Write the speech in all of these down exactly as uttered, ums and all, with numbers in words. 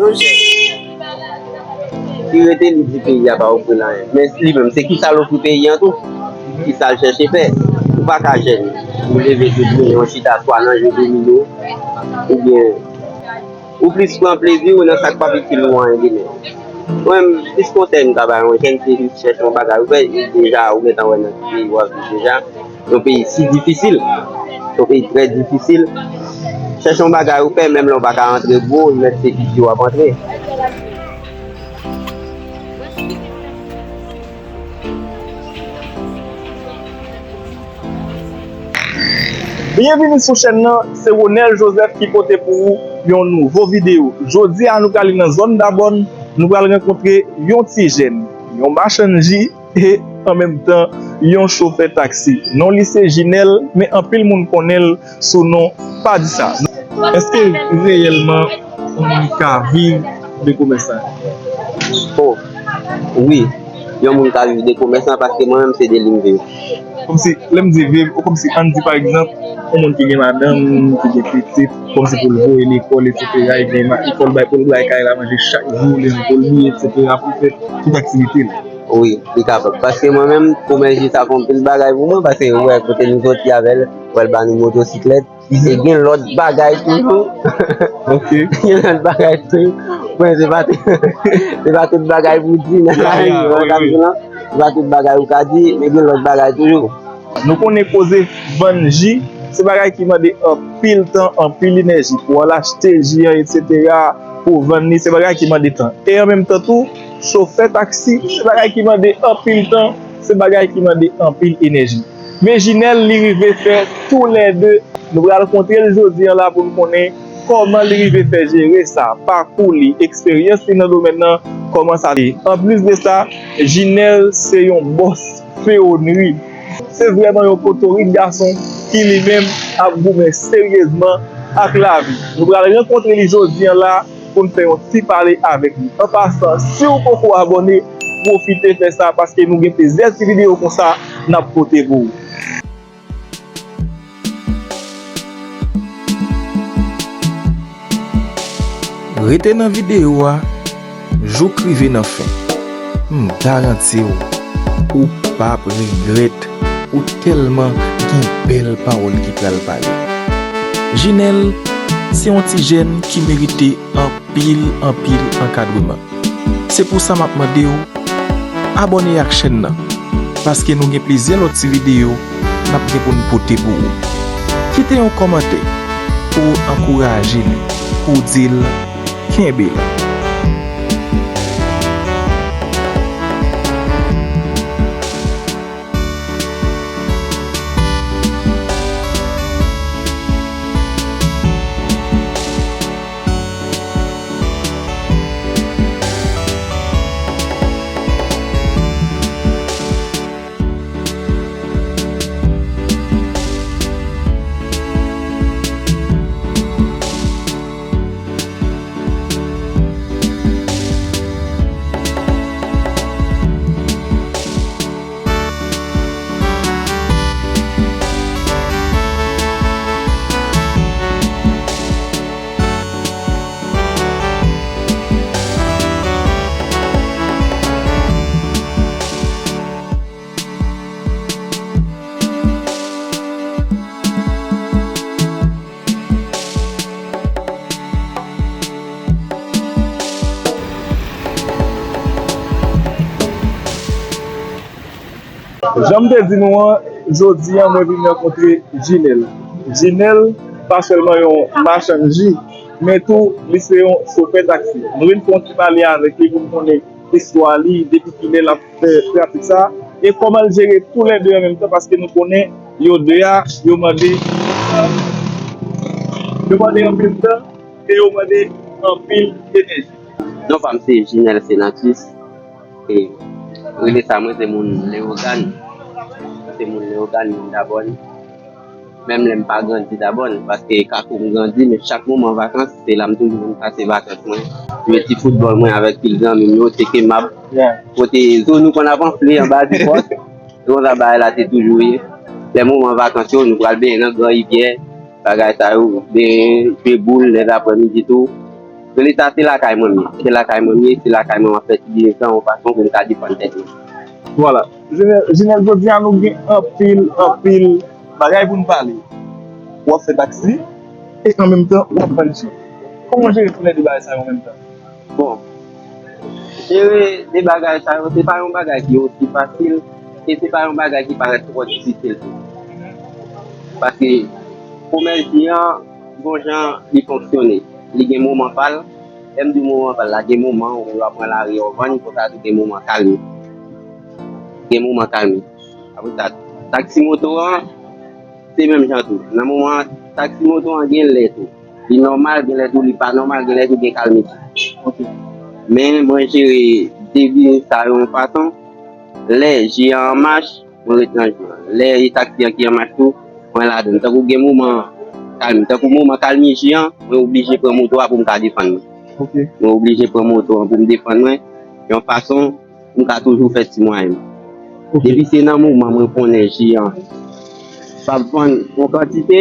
Yon jèn ki rete li di peyi a pa ofri l anyen. Men li menm, se kisa l ofri peyi an tou? Kisa l chèche fè? Ou pa ka jèn, ou leve tout jounen, ou chita swa nan jwe domino, oubyen ou plis pran plezi w nan sa k p ap itil ou anyen demen. Mwen menm, plis konsèy m ka bay yon jèn, se jis chèche yon bagay ou fè, deja ou gentan wè nan ki peyi w ap viv deja. Yon peyi si difisil. Yon peyi trè difisil. Chèche yon bagay ou fè, menm lè w pa ka antre gwo, mèt se piti w ap antre. Byenvini sou chèn nan, se Ronel Joseph ki pote pou ou yon nouvo videyo. Jodi a nou prale nan zòn Dabòn, nou pral rankontre yon ti jèn, yon machann ji, e an menm tan yon chofè taksi. Non li se Jinèl, men anpil moun konnen l sou non Padisa. Èske reyèlman yon moun ka viv de komès sa? Oh, wi, yon moun ka viv de komès lan paske mwen menm se de li m viv. Kòmsi, lè m di viv, kòmsi, ann di pa egzanp, yon moun ki gen madanm, ki gen pitit, kòmsi pou l voye lekòl, etsetera, li gen ma- pou l bay, pou l bay kay la manje chak jou, li pou l biye, etsetera, pou l fè tout aktivite l. Wi, li kapab. Paske mwen menm, komès ji sa fè anpil bagay pou mwen, paske ou wè kote nou soti avè l, ou wè l ba nou motosiklèt. E gen lòt bagay toujou. Ok. Gen lòt bagay toujou. Mwen, se pa tout, se pa tout bagay pou di nan lavi, wi, wi. Se pa tout bagay ou ka di, men gen lòt bagay toujou. Nou konnen koze vann ji, se bagay ki mande anpil tan, anpil enèji pou al achte ji an, etsetera, pou vann li, se bagay ki mande tan. E an menm tan tou, chofè taksi, se bagay ki mande anpil tan, se bagay ki mande anpil enèji. Men Jinèl, li rive fè toulède. Nou pral kontre l jodi an la pou n konnen kòman li rive fè jere sa, pakou li, eksperyans li nan domèn nan, kòman sa te ye. Anplis de sa, Jinèl se yon bòs fewonri. Se vrèman yon potorik gason ki li menm ap goumen seryezman ak lavi. Nou pral rankontre li jodi an la pou n fè yon ti pale avèk li. An pasan, si w poko abòne, pwofite fè sa paske nou gen plizyè ti videyo konsa n ap pote pou ou. Rete nan videyo a jouk rive nan fen. M garanti w, ou p ap regrèt, ou tèlman gen bèl pawòl ki pral pale. Jinèl se yon ti jèn ki merite anpil, anpil ankadreman. Se pou sa m ap mande w abòne ak chèn nan, paske nou gen plizyè lòt ti videyo n ap gen pou n pote pou ou. Kite yon kòmantè pou w ankouraje li, pou w di l kenbe la. Jan m te di nou an, jodi a mwen vin rankontre Jinèl. Jinèl pa sèlman yon machann ji, men tou li se yon chofè taksi. Nou vin fè yon ti pale avèk li pou n konnen istwa li, depi kilè l ap fè pratik sa, e kòman l jere toulède an menm tan, paske nou konnen yo de a, yo mande, yo mande anpil tan e yo mande anpil enèji. Non pa m se Jinèl Senatus. E rele sa mwen se moun Leyogàn. Se moun Leyogàn, moun Dabòn. Menm lè m pa grandi Dabòn, paske Kafou m grandi, men chak moman vakans, se la m toujou vin pase vakans mwen. Jwe ti foutbòl mwen avèk pil zanmi m yo, tcheke mab. Yeah. Kote zo nou konn ap anfle anba Difòs. Se konsa bagay la te toujou ye. Lè moman vakans yo, nou pral benyen nan Gran Rivyè, bagay sa yo, benyen, jwe boul, lè aprèmidi tou. Rele sa se lakay mwen m ye. Se lakay mwen m ye, se lakay mwen m ap fè ti biznis lan yon fason pou m ka defann tèt mwen. Vwala. Jinèl, Jinèl, jodi a nou gen anpil, anpil bagay pou n pale. W ap fè taksi e an menm tan w ap vann ji. Kòman w jere tou lè de bagay sa yo an menm tan? Bon, jere de bagay sa yo, se pa yon bagay ki osi fasil e se pa yon bagay ki parèt twò difisil tou. Paske komès ji an, gon jan li fonksyone. Li gen moman pa l. Lè m di moman pa l la, gen moman ou w ap pran lari a w vann, konsa tou gen moman kalm. Gen moman kalm. Apre sa, taksi moto an, se menm jan tou. Nan moman an, taksi moto an gen lè tou li nòmal, gen lè tou li pa nòmal, gen lè tou gen kalamite. Men mwen jere de biznis sa yo yon fason. Lè ji an an mach, mwen ret nan ji an. Lè e taksi an ki an mach tou, mwen ladan l. Tankou gen moman kalm, tankou moman kalm ji an, mwen oblije pran moto a pou m ka defann mwen. Mwen oblije pran moto an pou m defann mwen yon fason pou m ka toujou fè ti mwayen m. Depi se nan moman mwen konnen ji an p ap vann yon kantite,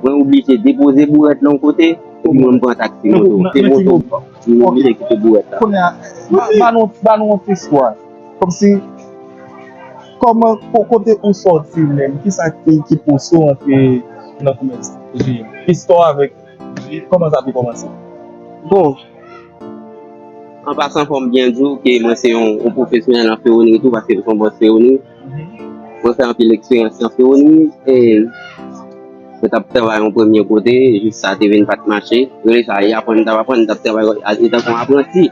mwen oblije depoze bourèt lan yon kote, epi mwen m pran taksi moto. Se moto m oblije kite bourèt la. Kounye a, ba, ba nou, ba nou yon ti istwa. Kòmsi, kòman, ko-, kote ou sòti menm? Kisa ki, ki pouse w antre nan komès ji an? Istwa w avèk ji, kòman sa te kòmanse? Bon, an pasan, fò m byen di w ke mwen se yon, yon pwofesyonèl nan fewonri tou, paske m se yon bòs fewonri. Mwen fè anpil eksperyans nan fewonri, e mwen t ap travay yon premye kote, jis sa te vin pa t mache. Rele sa, e aprann m t ap aprann, m t ap travay etan kon apranti.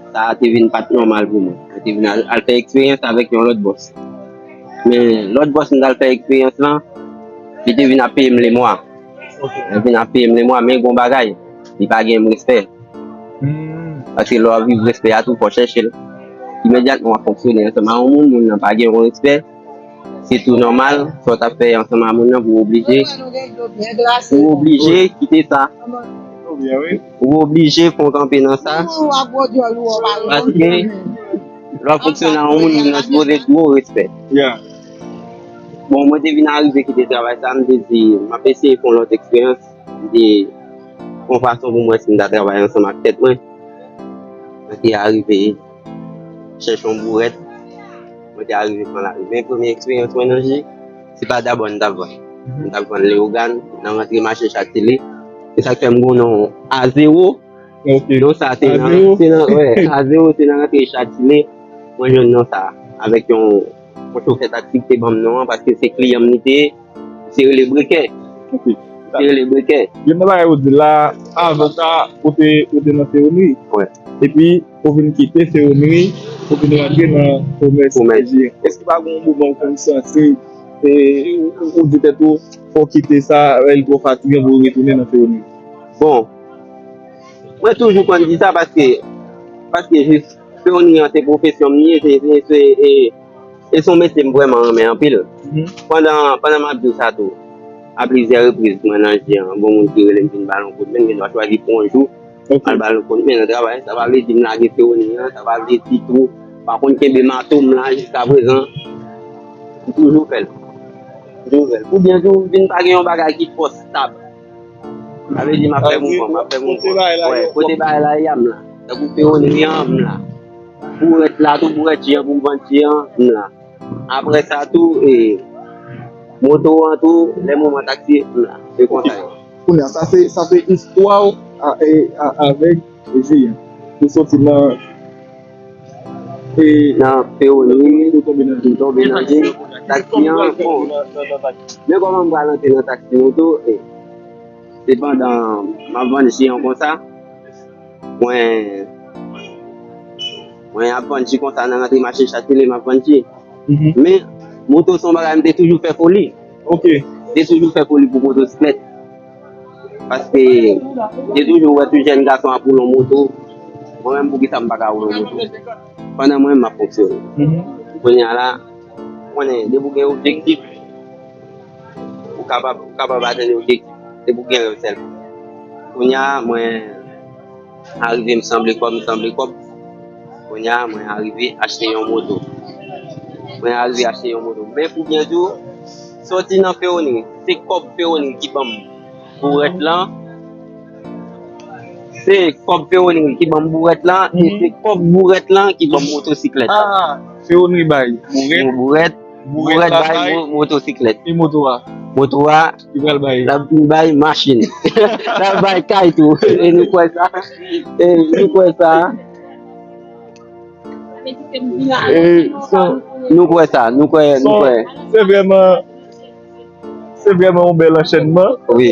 Sa te vin pa t nòmal pou mwen. Mwen te vin al, al fè eksperyans avèk yon lòt bòs. Men lòt bòs m t al fè eksperyans lan, li te vin ap peye m lemwa. Li vin ap peye m lemwa, men gon bagay, li pa gen respè. Paske lè w ap viv respè a tou, fò w chèche l. Imedyatman w ap fonksyone ansanm a yon moun, moun nan pa gen yon respè, se tou nòmal, sa w t ap fè ansanm a moun nan pou w oblije, pou w oblije kite sa. Ou oblije fè w kanpe nan sa. Paske lè w ap fonksyone a yon moun, moun nan sipoze dwe w respè. Bon, mwen te vin arive kite travay sa, m te di, m ap eseye fè yon lòt eksperyans. M te fè yon fason pou m wè si m ta travay ansanm ak tèt mwen. Mwen te arive chèche yon bourèt. Mwen te arive pran lari. Men premye eksperyans mwen nan ji, se pa dabò m t ap vann. M t ap vann Leyogàn, nan rantre mache Chatile. Se sa k fè m gen yon non A zewo. Non sa te nan, se nan, wè, A zewo, se nan rantre Chatile. Mwen jwenn non sa avèk yon, yon chofè taksi ki te ban m non an, paske se kliyan m li te ye. Se rele Brekè. Se rele Brekè. Youn nan bagay ou di la, avan sa, ou te, ou te nan fewonri. Epi, ou vin kite fewonri, ou vin rantre nan komès ji an. Èske pa gen yon moman ou konn santi, e, ou, ou di tèt ou, fò w kite sa, e, l twò fatigan pou w retounen nan fewonri? Bon, mwen toujou konn di sa paske, paske jis fewonri an se pwofesyon m ye, se, se, se, e, e se yon metye m vrèman renmen anpil. Pandan, pandan m ap di w sa tou, a plizyè repriz, mwen nan ji an, gon moun ki rele m vin ba l yon kout men, m gendwa chwazi pran yon jou, al ba l yon kout men nan travay. Sa pa vle di m lage fewonri an, sa pa vle di tou, m pa konn kenbe mato m la jiskaprezan. M toujou fè l. M toujou fè l. Oubyen tou, m vin pa gen yon bagay ki twò stab. Sa vle di m ap fè mouvman, m ap fè mouvman. Wè, kote bagay la ye a, m la. Tankou fewonri an, m la. Bourèt la tou, bourèt ji an pou m vann ji an, m la. Apre sa tou, e, moto an tou, lè moman taksi, m la. Se konsa yo. Kounye a, sa se, sa se istwa w a, e, a, avèk ji an. Ou soti nan, e, nan fewonri, ou tonbe nan ji. Tonbe nan ji. Taksi an, bon. Men kòman m pral antre nan taksi moto, e, se pandan m ap vann ji an konsa, mwen, mwen ap vann ji konsa nan rantre mache Chatile, m ap vann ji. Men, moto se yon bagay m te toujou fè foli. M te toujou fè foli pou motosiklèt. Paske m te toujou wè tout jèn gason ap woule yon moto. Mwen menm, poukisa m pa ka woule yon moto? Pandan mwen menm m ap fonksyone. Kounye a la, ou konnen, depi w gen objektif, ou kapab, ou kapab atenn objektif. Depi w gen rèv sèlman. Kounye a, mwen arive m sanble kòb, m sanble kòb. Kounye a, mwen arive achte yon moto. Mwen arive achte yon moto. Men pou byen di w, sòti nan fewonri, se kòb fewonri ki ban m bourèt lan. Se kòb Ferronnerie ki ban m bourèt lan, e se kòb bourèt lan ki ban m motosiklèt. Ah, Ferronnerie bay bourèt. Bourèt, bourèt bay mo- motosiklèt. E moto a? Moto a, li pral bay. L ap vin bay machin. L ap bay kay tou. E nou kwè sa. E nou kwè sa. E, so, nou kwè sa, nou kwè, nou kwè. Se vrèman, se vrèman yon bèl anchènman. Wi.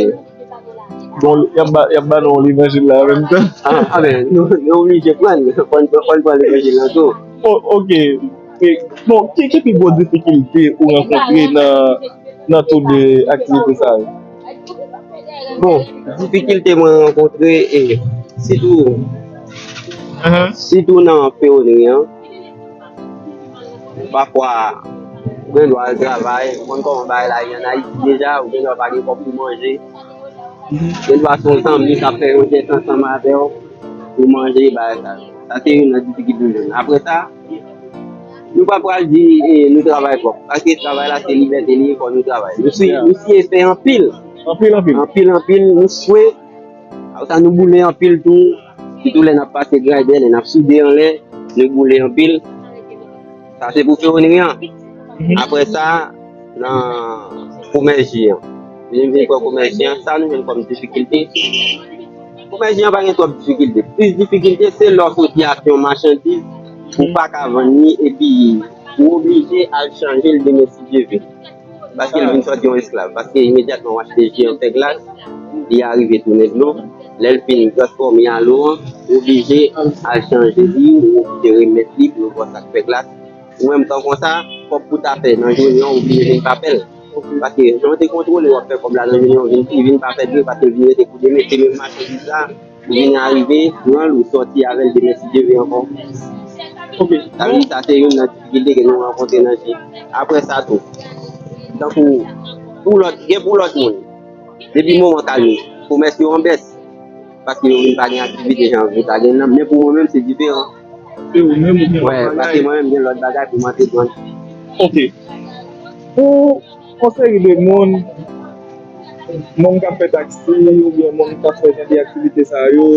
Bon, y ap ba, y ap ba nou levanjil la an menm tan. Ah, ah, ben, nou, nou oblije pran, fò n, fò n pran levanjil lan tou. Oh, ok. E, bon, ki, ki pi gwo difikilte ou rankontre nan, nan tou de aktivite sa yo? Bon, difikilte mwen rankontre, e, sitou, sitou nan Ferronnerie an, pafwa, ou gen dwa al travay, ou konn kòman bagay la ye ann Ayiti deja, ou gen dwa pa gen kòb pou manje. Ou gen dwa se yon zanmi k ap fè yon jès ansanm avè w pou manje, bagay sa yo. Sa se youn nan difikilte nou jwenn. Apre sa, nou pa pral di, e, nou travay twòp. Paske travay la se libète li ye, fò nou travay. Nou si, nou siye fè anpil. Anpil, anpil. Anpil, anpil, nou swe. Apre sa, nou boule anpil tou. Sitou lè n ap pase graydè, lè n ap soude anlè, nou boule anpil. Sa se pou Ferronnerie an. Apre sa, nan komès ji an. Vin, vin pran komès ji an, sa nou jwenn kòm difikilte. Komès ji an pa gen twòp difikilte. Plis difikilte, se lè w soti ak yon machandiz, ou pa ka vann li, epi ou oblije al chanje l demen si Dye vle. Paske l vin sòti yon esklav. Paske imedyatman w achte ji an fè glas, li arive tounen dlo. Lè l fin transfòme an lo an, ou oblije al chanje li, ou oblije remèt li pou yo ba w sa k fè glas. Ou menm tan konsa, kòb pou ta fè nan jounen an, ou oblije vin pa fè l. Paske jan w te kontwole w ap fè kòb la nan jounen an, vin, li vin pa fèt vre, paske l vin rete kou demen, se menm machandiz la, ou vin arive, pran l, ou sòti avè l demen si Dye vle ankò. Ok. Sa vle di, sa se youn nan difikilte ke nou rankontre nan ji. Apre sa tou, tankou pou lòt, gen pou lòt moun, depi moman kalmi, komès yo an bès, paske yo vin pa gen aktivite jan yo ta gen nan. Men pou mwen menm, se diferan. Se ou menm ou gen lòt bagay. Wè, paske mwen menm gen lòt bagay pou mwen te pran. Ok. Pou yon seri de moun, moun k ap fè taksi, oubyen moun k ap fè jan de aktivite sa yo,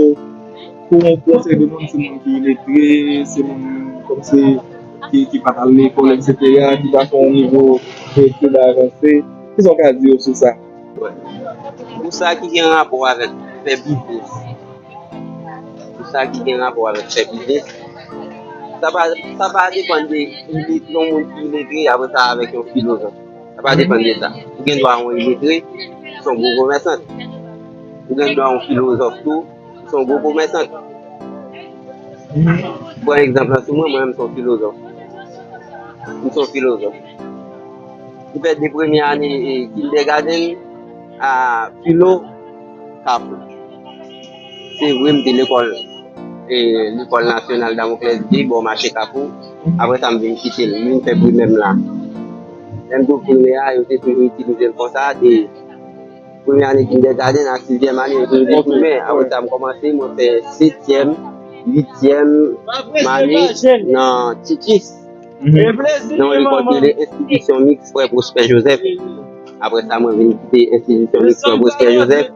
pou yon, pou yon seri de moun, se moun ki iletre, se moun kòmsi ki, ki pa t al lekòl, etsetera, ki pa fè yon nivo etid avanse. Kisa w ka di yo sou sa? Pou sa ki gen rapò avèk fè biznis, pou sa ki gen rapò avèk fè biznis, sa pa, sa pa depann de ilit-, yon moun ki iletre, apre sa avèk yon filozòf. Sa pa depann de sa. Ou gen dwa yon iletre, se yon gwo komèsant. Ou gen dwa yon filozòf tou, se yon gwo komèsant. Pran egzanp lan sou mwen, mwen menm se yon filozòf. M se yon filozòf. M fè de premye ane, e, kindergarten a filo Kafou. Se vre, m te lekòl, e, lekòl nasyonal Damoclès de bò mache Kafou. Apre sa, m vin kite l, m vin fè primè m la. Lè m di w primè a, yo te toujou itilize l konsa, de premye ane kindergarten a sizyèm ane, yo toujou di primè. Apre sa, m kòmanse, mwen fè setyèm, uityèm ane nan Titis. Nan yon lekòl ki rele Enstitisyon Miks Frè Pwospè Jozèf. Apre sa, mwen vin kite Enstitisyon Miks Frè Pwospè Jozèf.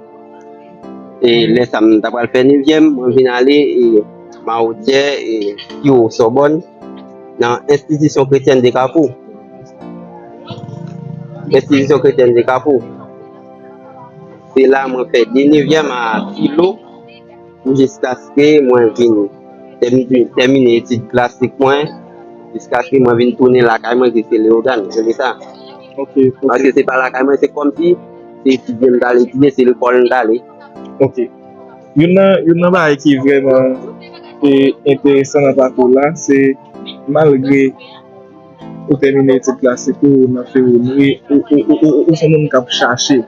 E lè sa, m ta pral fè nevyèm, mwen vin ale, e, Mawodyè, e, pi wo Sòbòn, nan Enstitisyon Kretyèn de Kafou. Enstitisyon Kretyèn de Kafou. Se la mwen fè de nevyèm a filo, pou jiskaske mwen vin tèmi-, tèmine etid klasik mwen, jiskaske mwen vin tounen lakay mwen, ki se Leyogàn, se sa. Ok, ok. Paske se pa lakay mwen, se kòmsi se etidye m t al etidye, se lekòl m t ale. Ok. Youn nan, youn nan bagay ki vrèman, e, enteresan nan pakou w la, se malgre ou tèmine etid klasik ou nan Ferronnerie, ou, ou, ou, ou, ou se yon moun k ap chache.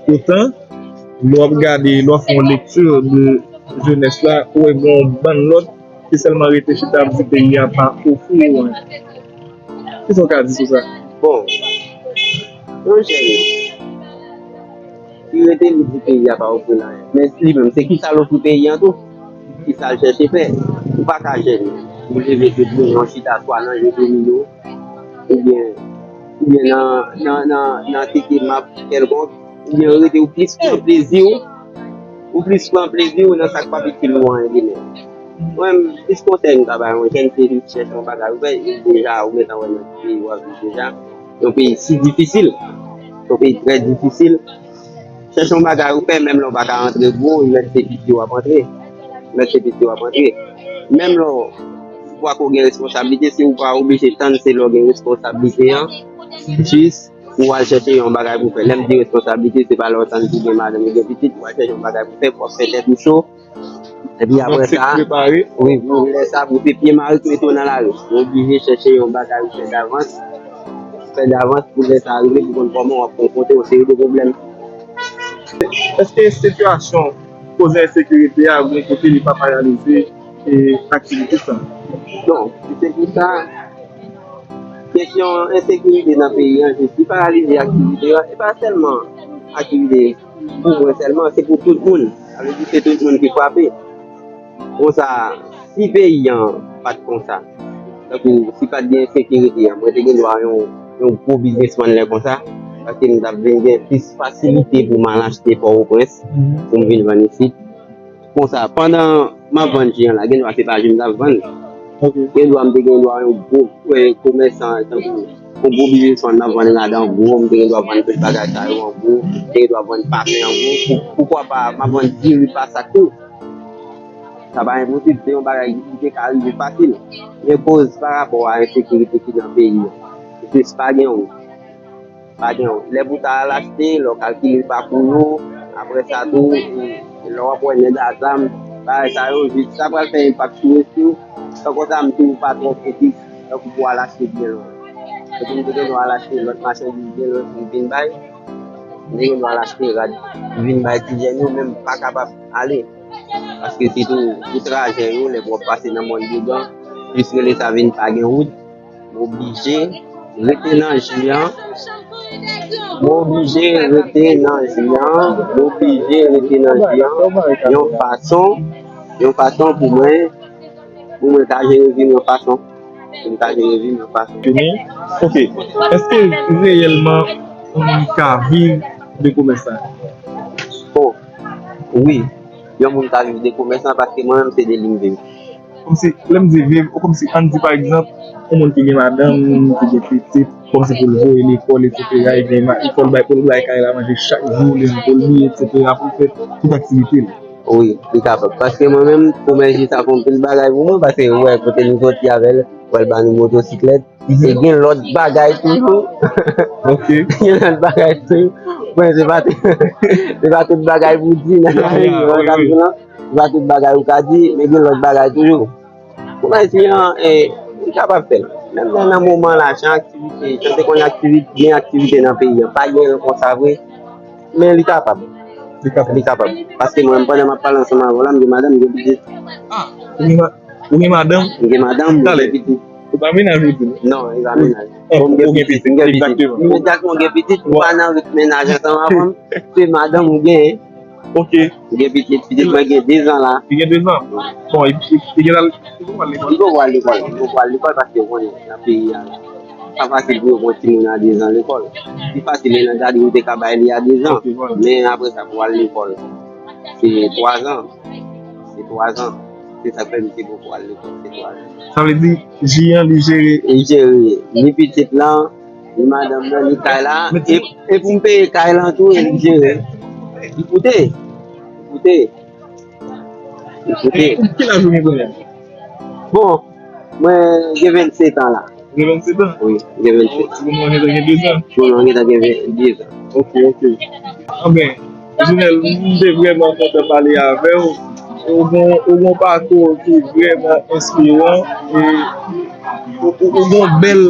Poutan, lè w ap gade, lè w ap fè yon lekti de jenès la, ou wè gen yon bann lòt ki sèlman rete chita ap di peyi a pa ofri yo anyen. Kisa w ka di sou sa? Bon, yon jèn ki rete li di peyi a pa ofri l anyen. Men li menm, se kisa l ofri peyi an tou? Kisa l chèche fè? Ou pa ka jèn, ou leve tout jounen, w chita swa nan jwe domino, oubyen, oubyen nan, nan, nan, nan tete map kèlkonk, oubyen rete ou plis pran plezi w Ou plis pran plezi w nan sa k p ap itil ou an li menm. Mwen menm, plis konsèy m ta bay yon jèn, se jis chèche yon bagay ou fè, e deja ou gentan wè nan peyi w ap viv deja, yon peyi si difisil, yon peyi trè difisil. Chèche yon bagay ou fè, menm lè w pa ka antre gwo, lè se piti w ap antre. Lè se piti w ap antre. Menm lè w pako gen responsablite, si w pa oblije tann se lè w gen responsablite an, jis pou w al chèche yon bagay pou fè. Lè m di responsablite, se pa lè w tann pou gen madanm ou gen pitit, ou al chèche yon bagay pou fè, pou w ap fè tèt ou cho. Epi apre sa, wi, pou lè sa, pou se pye mare k mete w nan lari. Ou oblije chèche yon bagay ou fè davans, fè davans pou lè sa rive, pou konn kòman w ap konfwonte yon seri de pwoblèm. Èske sitiyasyon koze ensekirite a gen kote li pa paralize e, aktivite sa? Non, si se pou sa, kesyon ensekirite nan peyi an, jis li paralize aktivite yo, se pa sèlman aktivite pou mwen sèlman, se pou tout moun. Sa vle di se tout moun ki frape. Konsa, si peyi an pa t konsa, tankou si pa t gen ensekirite an, mwen te gen dwa yon, yon gwo biznismann lè konsa, paske m t ap vin gen plis fasilite pou m al achte Pòtoprens, pou m vin vann isit. Konsa, pandan m ap vann ji an la, gen dwa se pa ji m t ap vann. Gen dwa m te gen dwa yon gwo komèsan, tankou yon gwo biznismann, m ap vann rad an gwo, m te gen dwa vann tout bagay sa yo an gwo, m te gen dwa vann paten an gwo. Poukwa pa m ap vann diri pa sak tou? Sa pa enposib, se yon bagay ki te ka rive fasil. Men koz pa rapò a ensekirite ki nan peyi an. Jis pa gen wout. Pa gen wout. Lè pou ta al achte, lè w kalkile pakou yo, apre sa tou, lè w ap wè nèg a zam, bagay sa yo, jis sa pral fè enpak sou espri w. Tan konsa, m tou pa twò fokus, tankou pou al achte byen lwen. Epi m te gen dwa al achte lòt machandiz byen lwen pou m vin bay. M te gen dwa al achte rad pou vin bay ti jèn yo, men m pa kapab ale. Paske se tou pou trajè yo, lè pou w ap pase nan mòn dedan, plis rele sa vin pa gen wout, m oblije rete nan ji an. M oblije rete nan ji an, m oblije rete nan ji an, yon fason, yon fason pou mwen, pou mwen ka jere vi m yon fason, pou m ka jere vi m yon fason. Fini? Ok. Èske reyèlman yon moun ka viv de komès sa? Bon, wi. Yon moun ka viv de komès lan, paske mwen menm se de li m viv. Kòmsi, lè m di viv, kòmsi, ann di pa egzanp, yon moun ki gen madanm, ki gen pitit, kòmsi pou l voye lekòl, etsetera, li gen ma- fò l bay, pou l bay kay la manje chak jou, li pou l lwe, etsetera, pou l fè tout aktivite l. Wi, li kapab. Paske mwen menm, komès sa fè anpil bagay pou mwen, paske ou wè kote nou soti avè l, ou wè l ba nou motosiklèt, e gen lòt bagay toujou. Ok. Gen lòt bagay toujou. Mwen, se pa, se pa tout bagay pou di nan lavi, se pa tout bagay ou ka di, men gen lòt bagay toujou. Komès li an, e, li kapab fè l. Menm nan, nan moman lajan, aktivite, jan te konn aktivite, gen aktivite nan peyi an, pa gen l konsa vre, men li kapab. Li kapab. Li kapab. Paske mwen, pandan m ap pale ansanm avè w la, m gen madanm, m gen pitit. Ah, ou gen ma- ou gen madanm? M gen madanm, m gen pitit. Ou pa menaj ou tou? Non, e pa menaj. Bon, m gen pitit, m gen pitit. Imedyatman w gen pitit, ou pa nan rit menaj ansanm avè m, se madanm ou genyen. Ok. Ou gen pitit, pitit mwen gen dezan la. Li gen dezan? Bon, li gen al lekòl? Li poko al lekòl, li poko al lekòl paske ou konnen nan peyi a, pa fasil pou yo pran timoun a dezan lekòl. Pi fasil e nan gadri ou te ka bay li a dezan. Men apre sa pou al lekòl, se twazan. Se twazan. Se sa k fè misye poko al lekòl, se twazan. Sa vle di, ji an li jere? Li jere. Ni pitit lan, ni madanm nan, ni kay la. E, e pou m peye kay lan tou, e li jere. Li koute. Li koute. Li koute. Ki laj ou gen kounye a? Bon, mwen gen vennsetan la. Ou gen vennsetan? Wi, mwen gen vennsetan. Timoun nan gentan gen dezan? Timoun nan gentan gen dezan. Ok, ok. Anben, Junel, m te vrèman kontan pale avè w. Ou gon, ou gon pakou ki vrèman enspiran. E ou, ou, ou gon bèl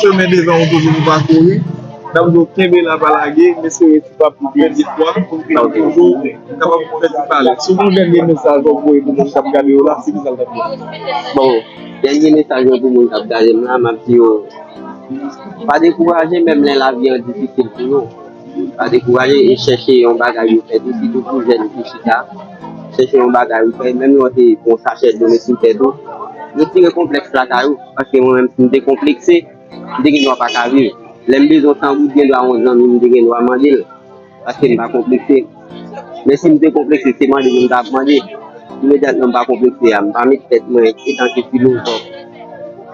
chemen devan ou toujou pou pakouri. N ap di w kenbe la, pa lage, m espere w ap pèdi pwa, pou w toujou kapab fè ti pale. Si w gen yon dènye mesaj w ap voye pou moun k ap gade w la, se kisa l t ap ye? Bon, dènye mesaj mwen pou moun k ap gade m la, m ap di yo, pa dekouraje, menm lè lavi an difisil pou nou. Pa dekouraje e chèche yon bagay yo fè tou, sitou pou jèn ki chita. Chèche yon bagay yo fè, menm lè w te pran sachè dlo met sou tèt ou, retire konplèks lakay ou, paske mwen menm, si m te konplekse, m te gen dwa pa ka viv. Lè m bezwen san goud, gen dwa yon zanmi m te gen dwa mande l, paske m pa konplekse. Men si m te konplekse, se mande pou m ta ap mande. Imedyatman, m pa konplekse a, m pa met tèt mwen etanke filozòf.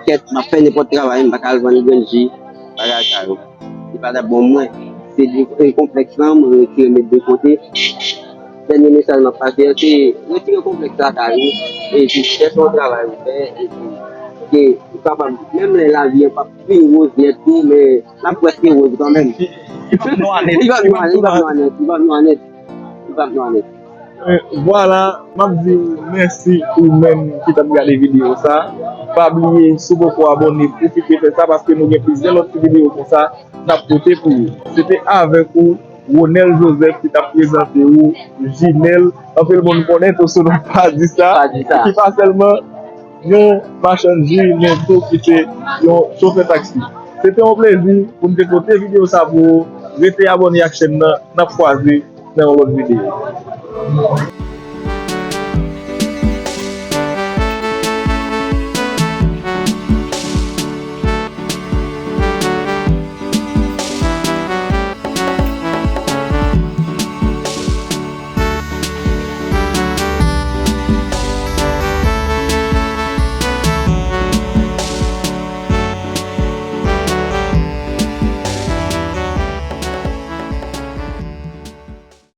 Kèt, m ap fè nenpòt travay, m pa ka al vann grenn ji, bagay sa yo. Li pa t ap bon mwen. Se de, e, konplèks lan, mwen retire met de kote. Dènye mesaj m ap pase a, se retire konplèks lakay ou. Epi chèche yon travay ou fè, epi ke ou kapab, menm lè lavi an p ap fin woz nèt tou, men l ap prèske woz kanmenm. Li p ap nwa nèt, li p ap nwa nèt, li p ap nwa nèt, li p ap nwa nèt. Li p ap nwa nèt. Eh, vwala, m ap di w mèsi ou menm ki t ap gade videyo sa. Pa bliye, si w poko abòne, pwofite fè sa paske nou gen plizyè lòt ti videyo konsa n ap pote pou ou. Se te avèk ou, Ronel Joseph ki t ap prezante ou Jinèl. Anpil moun konnen tou sou non pa di sa. Pa di sa. Ki pa sèlman yon machann ji, men tou ki se yon chofè taksi. Se te yon plezi pou n te pote videyo sa pou ou. Rete abòne ak chèn nan, n ap kwaze nan yon lòt videyo.